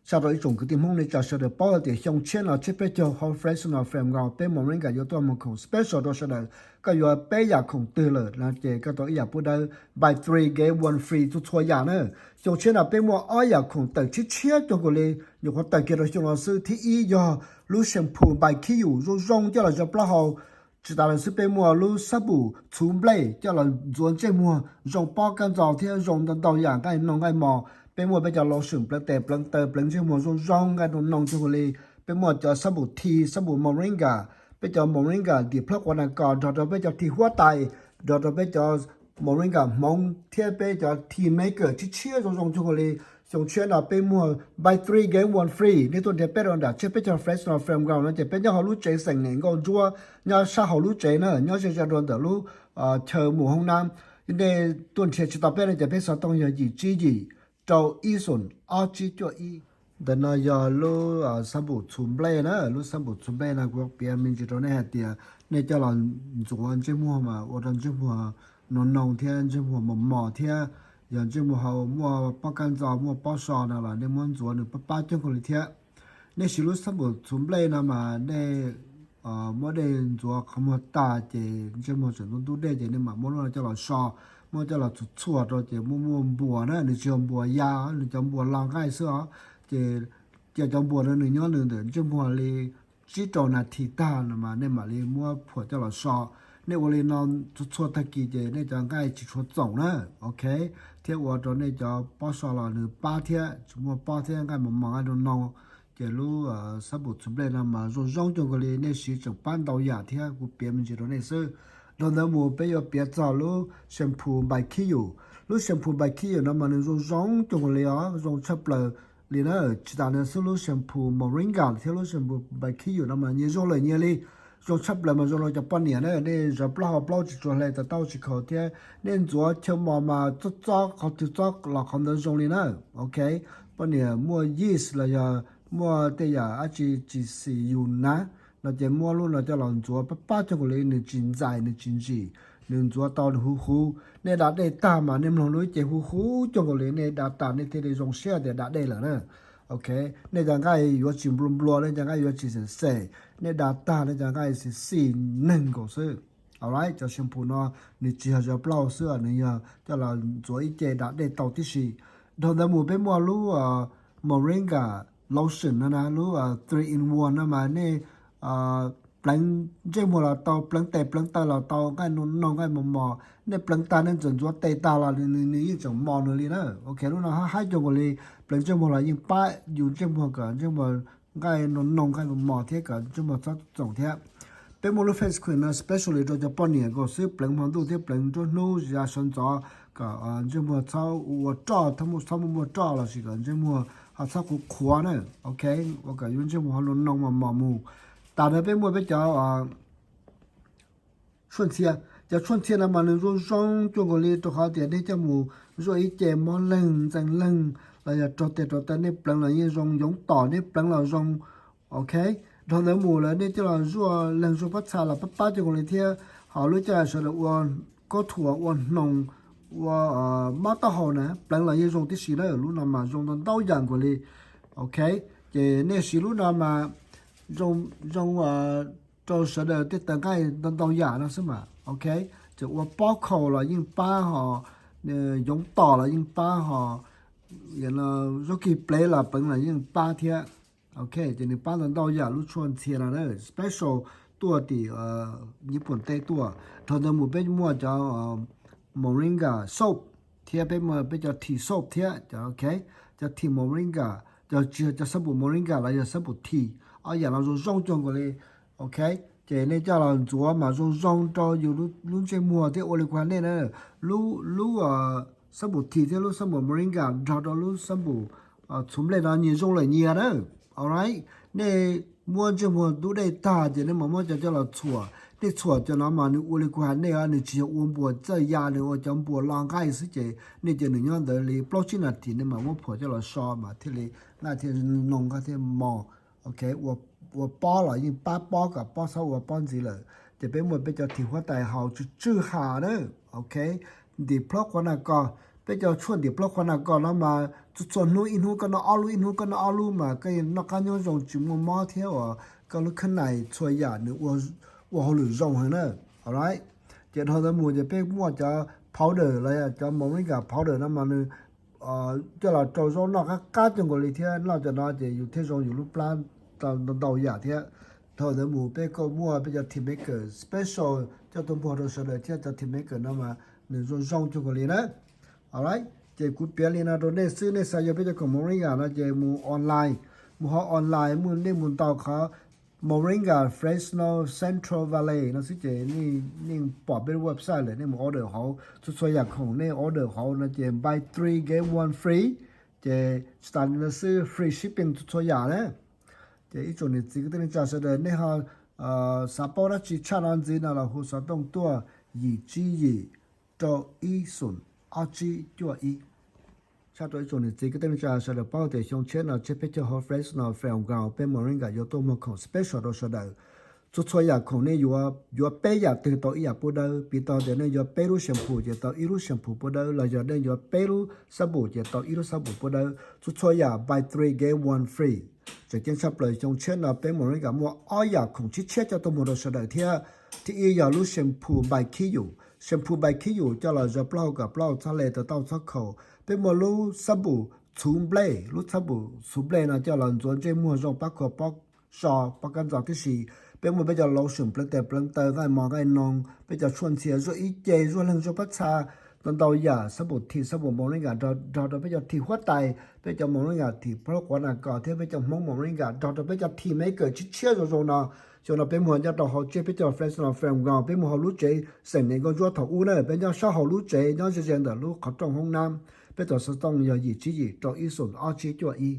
Tsa rau ib tsoom kwv tij Hmoob nej tsa sawv daws paub tias xyoo tshiab no tshiab peb caug hauv Fresno Fairgrounds peb Moringa yuav tuaj muag khoom special rau sawv daws. Koj yuav peb yam khoom twg lawm no ces koj tau ib yam pub dawb, buy three get one free txhua txhua yam na. Xyoo tshiab no peb muaj ob yam khoom tawm tshiab tshiab cuag nkaus li, nyuam qhuav tawm kiag rau xyoo no xwb. Thib ib yog lub shampoo By Kiyu zoo zoo coj los zov plaub hau. Tsis tas li xwb, peb muaj lub xab npum txhuv nplej coj los ntxuav ntsej muag zoo pob kab ntxo thiab zoo ntau ntau yam nqaij noog nqaij mos. Peb muaj peb cov lotion pleev tes pleev taw pleev ntsej muag zoo zoo nqaij noog noog cuag nkaus li. Peb muaj cov xab npum thi, xab npum moringa, peb cov moringa dim plhaub quav nas kos nrog rau peb cov thi huab tais, nrog rau peb cov moringa hmoov thiab peb cov thi maker tshiab tshiab zoo zoo cuag nkaus li. Xyoo tshiab no peb muag buy three get one free, nej tuaj nrhiav peb rau nram tsiab peb caug Fresno Fairgrounds no ces peb nyob hauv lub tsev xeem Niam Nkauj Ntsuab, nyob sab hauv lub tsev na, nyob ze ze rau ntawm lub chaw mus hoob nab. Nej tuaj nrhiav tsis tau peb no ces peb xov tooj yog yim tsib yim rau ib xoom ob tsib cuaj ib. Ntawm no yog lub xab npum txhuv nplej na, lub xab npum txhuv nplej no kuv piav me ntsis rau nej hais tias nej coj los ntxuav ntsej muag mas ua rau ntsej muag noog noog thiab ntsej muag mos mos thiab. Yog ntsej muag hauv muaj pob kab ntxo muaj pob so no los nej muab ntxuav nws pab pab cuag nkaus li thiab. Nej siv lub xab npum txhuv nplej no mas nej muab dej ntxuav qhov muag tag ces ntsej muag tseem ntub ntub dej ces nej mam muab lub no coj los so, muab coj los txhuam txhuam rau ces muaj muaj npuas na, nws tsis yog npuas ya, nws cov npuas lo nqaij xwb os. Ces cia cov npuas no nws nyob nws ntawm ntsej muag li tsib rau nas this tag no mas nej mam li muab phuam coj los so. Nej ua li no txhua txhua tag kis ces nej cov nqaij tsis tshua txoom na, ok, thiab ua rau nej cov pob so los nws pab thiab, tsis muaj pob thiab nqaij mos mos nqaij noog noog. Ces lub xab npum txhuv nplej no mas zoo zoo cuag nkaus li, nej siv tseem pab ntau yam thiab, kuv piav me ntsis rau nej xwb. Dhau ntawd mus peb yuav piav txog lub shampoo By Kiyu. Lub shampoo By Kiyu no mas nws zoo zoo cuag nkaus li os, zoo tshaj plaws li na. Tsis tas li xwb, lub shampoo moringa thiab lub shampoo By Kiyu no mas nyias zoo lawm nyias li. Zoo tshaj plaws mas zoo rau cov poj niam na, nej zov plaub hau plaub tsis tshua hle, taub tsis khaus thiab, nej ntxuav chaw mos mas txob txob qhov twg txob los qhov ntawd zoo li na. Ok, poj niam muaj yeast los yog muaj tej yam dab tsi tsis xis yus na no ces muab lub no coj los ntxuav pab pab cuag nkaus li, nws tsis ntxais nws tsis ntsim, nws ntxuav tau nws huv huv. Nej da dej tag mas nej mloog lub cev huv huv cuag nkaus li, nej da tas nej thiaj li zoo siab tias da dej lawm na. Ok, nej cov nqaij yuav tsis nplua nplua, nej cov nqaij yuav tsis xem xem, nej da tag nej cov nqaij xis xis neeg nkaus xwb. Alright, cov shampoo no nws tsis yog zov plaub hau xwb, nws yog coj los ntxuav ib ce da dej tau tib si. Dhau ntawd mus peb muaj lub moringa lotion no na, lub three in one no mas nej pleev ntsej muag los tau, pleev tes pleev taw los tau, nqaij noog noog nqaij mos mos, nej pleev tag nej txawm ntxuav tes tag los nws yeej tseem mos nws li na. Ok, lub no haib haib cuag nkaus li, pleev ntsej muag los yeej pab yus ntsej muag kom ntsej muag nqaij noog noog nqaij mos mos thiab kom ntsej muag txhob txoom thiab. Peb muaj lub face cream no specially rau cov poj niam nkaus xwb, pleev hmo ntuj thiab pleev nruab hnub, ya sawv ntxov, kom ntsej muag txhob ua roj, txhob muaj muaj roj lossis kom ntsej muag ho txhob qhuav qhuav na. Ok, ua kom yus ntsej muag ho noog noog mos mos mus. Tas ntawd peb muaj peb cov tshuaj ntxhias. Cov tshuaj ntxhias no mas nws zoo zoo cuag nkaus li rau qhov tias nej coj mus zuaj ib ce mob leeg ntxeev leeg los yog raug tes raug taw nej pleev los yeej zoo, yoov tom nej pleev los zoo. Ok, dhau ntawd mus lawm nej coj los zuaj leeg zuaj pob txha los pab pab cuag nkaus li thiab. Ho lub caij sawv daws ua kaub thuas ua hnoos ua mob taub hau na pleev los yeej zoo tib si na, lub no mas zoo ntau ntau yam nkaus li. Ok, ces nej siv lub no mas zoo rau sawv daws tej taw nqaij ntau ntau yam no xwb mas. Ok, txawm ua pob khaus los yeej pab ho, yoov tom los yeej pab ho, zaub kis plev los pleev los yeej pab thiab. Ok, ces nws pab ntau ntau yam lub tshuaj ntxhias no na, special tuaj tim Nyij Pooj teb tuaj. Dhau ntawd mus peb muaj cov moringa soap thiab peb muaj peb cov tea soap thiab. Ok, cov tea moringa, cov tsis yog cov xab npum moringa los yog xab npum tea, ob yam no zoo zoo cuag nkaus li. Ok, ces nej coj los ntxuav mas zoo zoo rau yus lub ntsej muag thiab ua li kuv hais nej na, lub xab npum tea thiab lub xab npum moringa nrog rau lub xab npum txhuv nplej no nyias zoo lawm nyias na. Alright, nej muab ntsej muag ntub dej tag ces nej mam muab cov coj los txhuam. Nej txhuam cov no mas nws ua li kuv hais nej, nws tsis yog ua npuas txawj ya, nws ua cov npuas lo nqaij xwb ces nej cia nws nyob ntawd li plaub tsib nas this nej mam muab phuam coj los so mas thiaj li nqaij thiaj noog nqaij thiaj mos. Ok, ua pob los yeej pab pob kom pob txhob ua pob ntxiv lawm. Ces peb muaj peb cov this huab tais haus tsw tswj ha na. Ok, ntim plhaub quav nas kos, Peb cov tshuaj ntim plaub qhua nas kos no mas txhua txhua hnub, ib hnub koj noj ob lub, ib hnub koj noj ob lub mas koj noj qab nyob zoo tsis muaj mob thiab uas koj lub khab nais txhua yam nws ua hauj lwm zoo heev na. Alright, ces dhau ntawd mus ces peb muaj cov powder los yog cov moringa powder no mas nws coj los rau zaub noj qab qab coj nkaus li thiab noj cov no ces yus thiaj zoo yus lub plab ntau yam thiab. Dhau ntawd mus peb kuj muaj peb cov tea maker special coj tuaj muag rau sawv daws thiab, cov tea maker no mas nws zoo zoo coj nkaus li na. Alright, ces kuv piav li no rau nej xwb, nej xav yuav peb cov khoom moringa no ces mus online, mus hauv online mus nej mus ntaus qhov moringa Fresno Central Valley no xwb ces nej pom peb lub website lawm, nej mus order hauv. Txhua txhua yam khoom nej order hauv no ces buy three get one free, ces tsis tas li no xwb, free shipping txhua txhua yam na. Ces ib tsoom niam txiv kwv tij neej tsa sawv daws nej ho xav paub dab tsi tshaj no ntxiv no los hu xov tooj tuaj yim tsib yim rau ib xoom ob tsib cuaj ib. Tshaj rau ib tsoom niam txiv kwv tij neej tsa sawv daws paub tias xyoo tshiab no tsiab peb caug hauv Fresno Fairground peb moringa yuav tuaj muag khoom special rau sawv daws. Txhua txhua yam khoom nej yuav, yuav peb yam twg tau ib yam pub dawb. Piv tau tias nej yuav peb lub shampoo ces tau ib lub shampoo pub dawb, los yog nej yuav peb lub xab npum ces tau ib lub xab npum pub dawb. Txhua txhua yam buy three get one free. Tseem ceeb tshaj plaws xyoo tshiab no peb moringa muaj ob yam khoom tshiab tshiab coj tuaj muag rau sawv daws thiab. Thib ib yog lub shampoo npai khib yus, shampoo npai khib yus coj los zov plaub hau kom plaub hau txhob le, tau tauj txhob khaus. Peb muaj lub xab npum txhuv nplej, lub xab npum txhuv nplej no coj los ntxuav ntsej muag zoo pab khua pob zos pob kab ntxos tib si. Peb muaj peb cov lotion pleev tes pleev taw, nqaij mos nqaij noog, peb cov tshuaj ntxhias, zuaj ib ce, zuaj leeg, zuaj pob txha, ntau ntau yam, xab npum thim, xab npum moringa nrog rau peb cov thim huab tais, peb cov moringa thim plaub quav nas kos thiab peb cov Hmoob moringa nrog rau peb cov tea maker tshiab tshiab zoo zoo no. Xyoo no peb muag nyob rau hauv tsiab peb caug Fresno Fairground, peb muag hauv lub tsev xeem nees nkauj ntsuab thaum ub na, peb nyob sab hauv lub tsev nyob ze ze ntawm lub qhov rooj hoob nab. Peb tus xov tooj yog yim tsib yim rau ib xoom ob tsib cuaj ib.